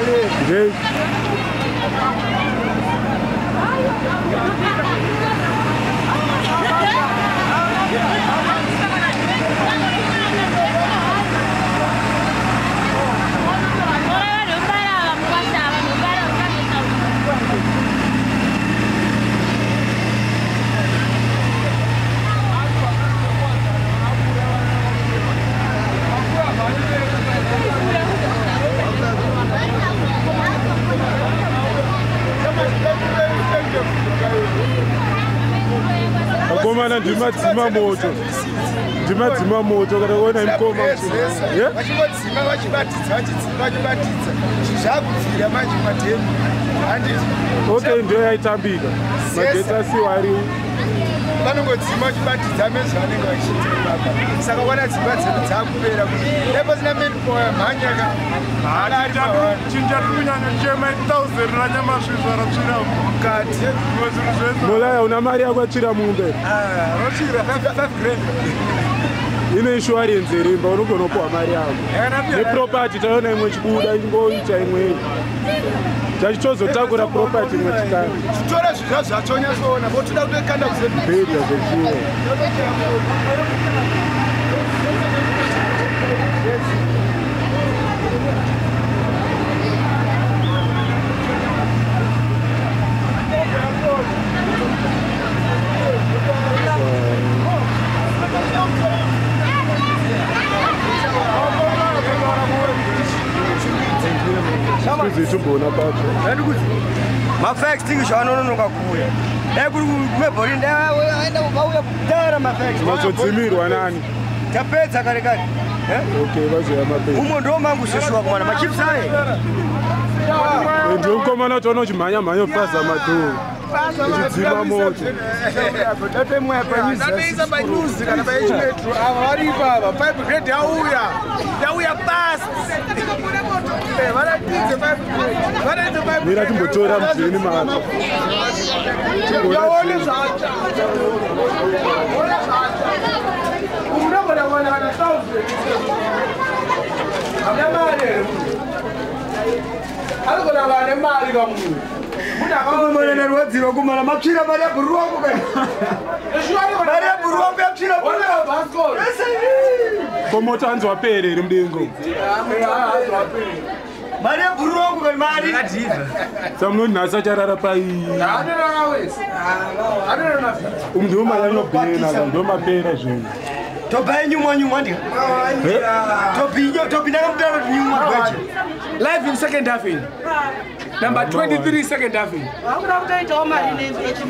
Ndei. Vakomana ndimadzima moto. Ndimadzima moto kana kuona mukoma. Vachingodzima vachibatidza vachidzima vachibatidza. Zvakubvira manje madhemu. Handiti. Okay, ndiyo yaitambika. Magetsi asiwa ari vanongodzima vachibatidza mezvo vanenge vachiita ipapa. Saka wana dzimba dzedu dzakupera kuti dai pasina manpower mhanyaka. Chinhu chatiri kunyanyochema 1000 ranyamasvisva ratsvira mukati. Mulaya una mari yako yatsvira mumbe. Rotsvira 5 grand. Ine insurance here imba unogona kupuwa mari yako. Neproperty taona imwe chibuda ingoita imwe. Tachichozotakura property imwe chikana. Chitora zvinhu zvachonyatsoona votoda kutokanda kuzebhedha zvechiwo. Kuzitumboona pacho. Mafire extinguisher anononoka kuuya. Dai kuri kumebhori ndaenda vauya kudhara mafire extinguisher. Mazodzimirwa nani? Tapedza kare kare. Okay, vazoya mapedza. Umo ndo mangu seshuwa kumana machips aye. Ndiwe mukomana utaona uchimhanya mhanya ufaza madhoo. Uchidzima moto. Ndatoisa panyuzi kana paHmetro ava varipo ava 5 grade yauya. Yauya pasi. Varatidze 5 grade. Varatidze 5 grade. Mira timbotora mujeni mako. Yaone zvacha. Ona zvacha. Unogona kuwana kana 1000. Hamuna mari here munhu? Anogona kuva nemari kamunhu. Kumana nerwadzirwa kumana matsvira mari yabhuru wako kana. Mari yabhuru wako yatsvira. Ko moto hanzi wapere here mudengo? Mari yabhuru wako kana mari. Samunoti nhasi acharara pai. Umu ndiwo manyanyobhena ka ndiwo mapera zvinhu. Tobai nyumwa nyumwa ndika. Tobinyo tobinda kamutaro nyumwa gweche. Live in second half in. Number 23 second half in. Vakuda kutoitawo mari neHmetro.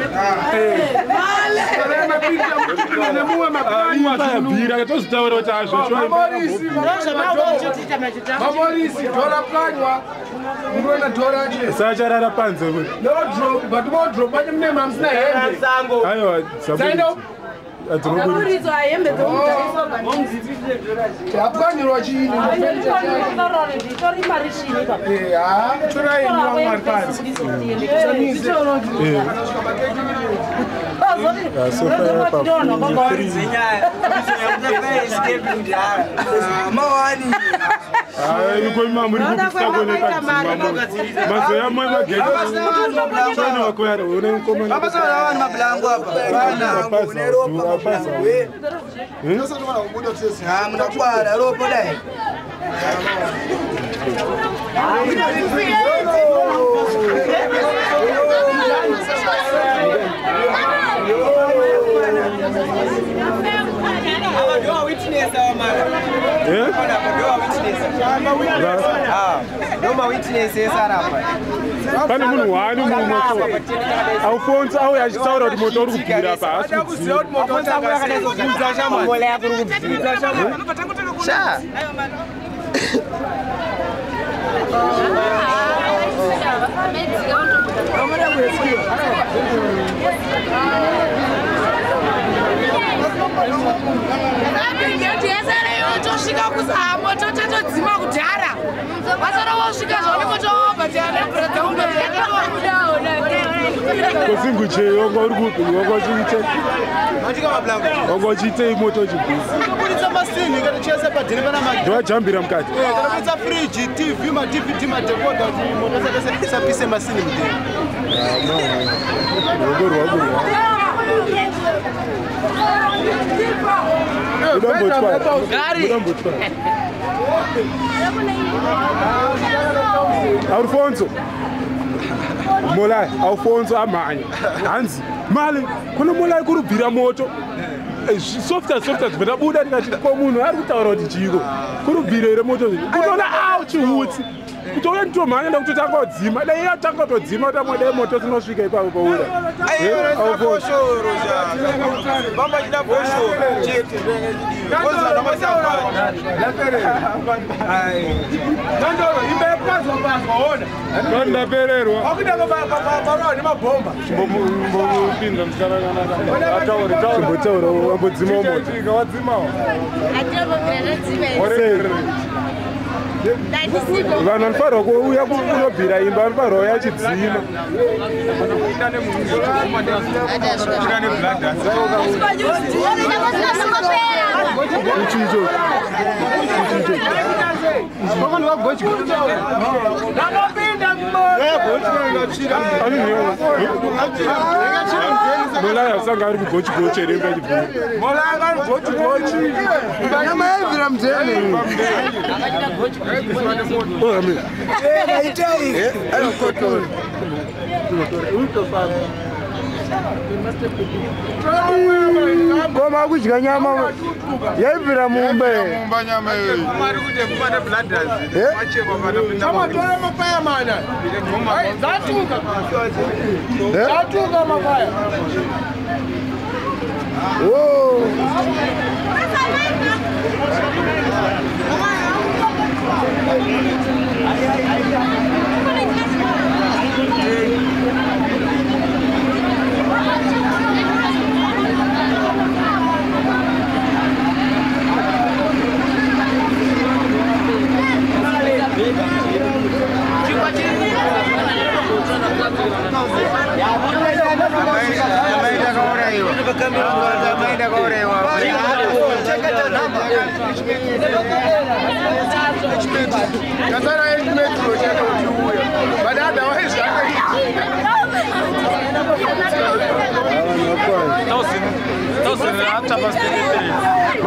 Yabvira katozotaura kuti azvo Mamorisi dhora panywa. Munoona dhora che. Sacharara panze kuti. No drop but mo drop manje mune mamusina hembe. Aiwa Zaenda Dzinoburitswa hembe dzokutariswa. Yapwanyirwa chiini? Nditori mari shini baba. Torai mwari panze. Pane munhu wani mumoto Alfonso auya achitaura kuti moto uri kubvira apa haasi kuziva kuti moto Sha. Tosvika kusa moto tatodzima kudhara vasara vosvika zvone moto wabva tiane mvura dzaunga. Kosinguche wanga uri kupi wanga uchiite wanga uchiitei moto uchibvisa kubuditsa masini kana chese padhini pana magi ndowajambira mukati kana kubuditsa fridge TV ma DVD ma decoder kuti moto isapise masini mudheni rwako Alfonso Molai Alfonso amhanya hanzi mali kuna Molai kurubvira moto softa zvatabuda ndikati ko munhu ari kutaura kuti chiiko kurubvira here moto kutoona au chihutsi kutouya nditomhanya ndakutotanga kudzima dai yatanga kutodzima kuti amwe dai moto sinosvika ipapo paura ndapererwa chimbotaura wambodzimawo moto vanhu vanofanirwa kuuya kunobvira imba vanofanirwa kuuya chidzima Molai asanga ari kugochigochi here imba chibvira nyama yaibvira mudheni Koma kudya nyama yaibvira mumba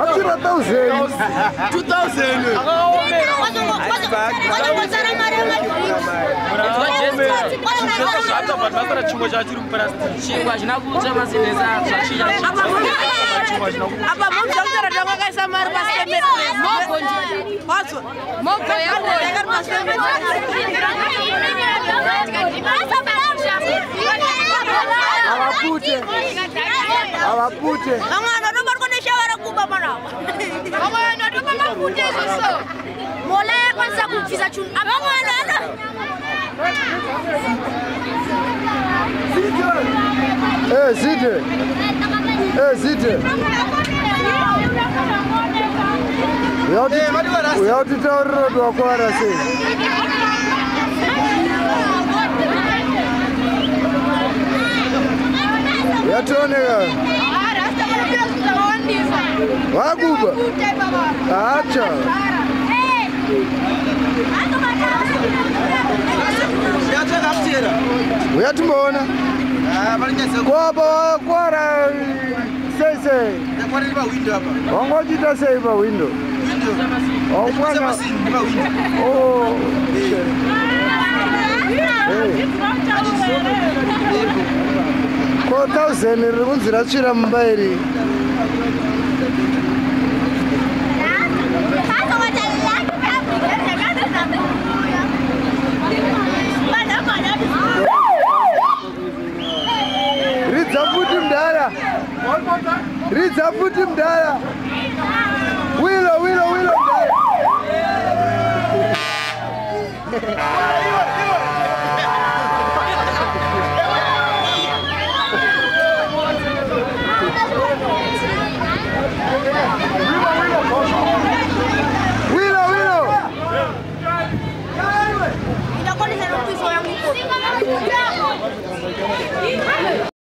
Matsira 1000 2000 Avapute. Zite. Zite. Uyatitaurira kuti wakwara sei? Yatoneka. Wakuba. Acha. Uyatimboona. Kwapa wakwara sei sei. Wanga uchiita sei pawindow? Window. Oh. Ko 1000 riri kunzi ratsvira mumba iri.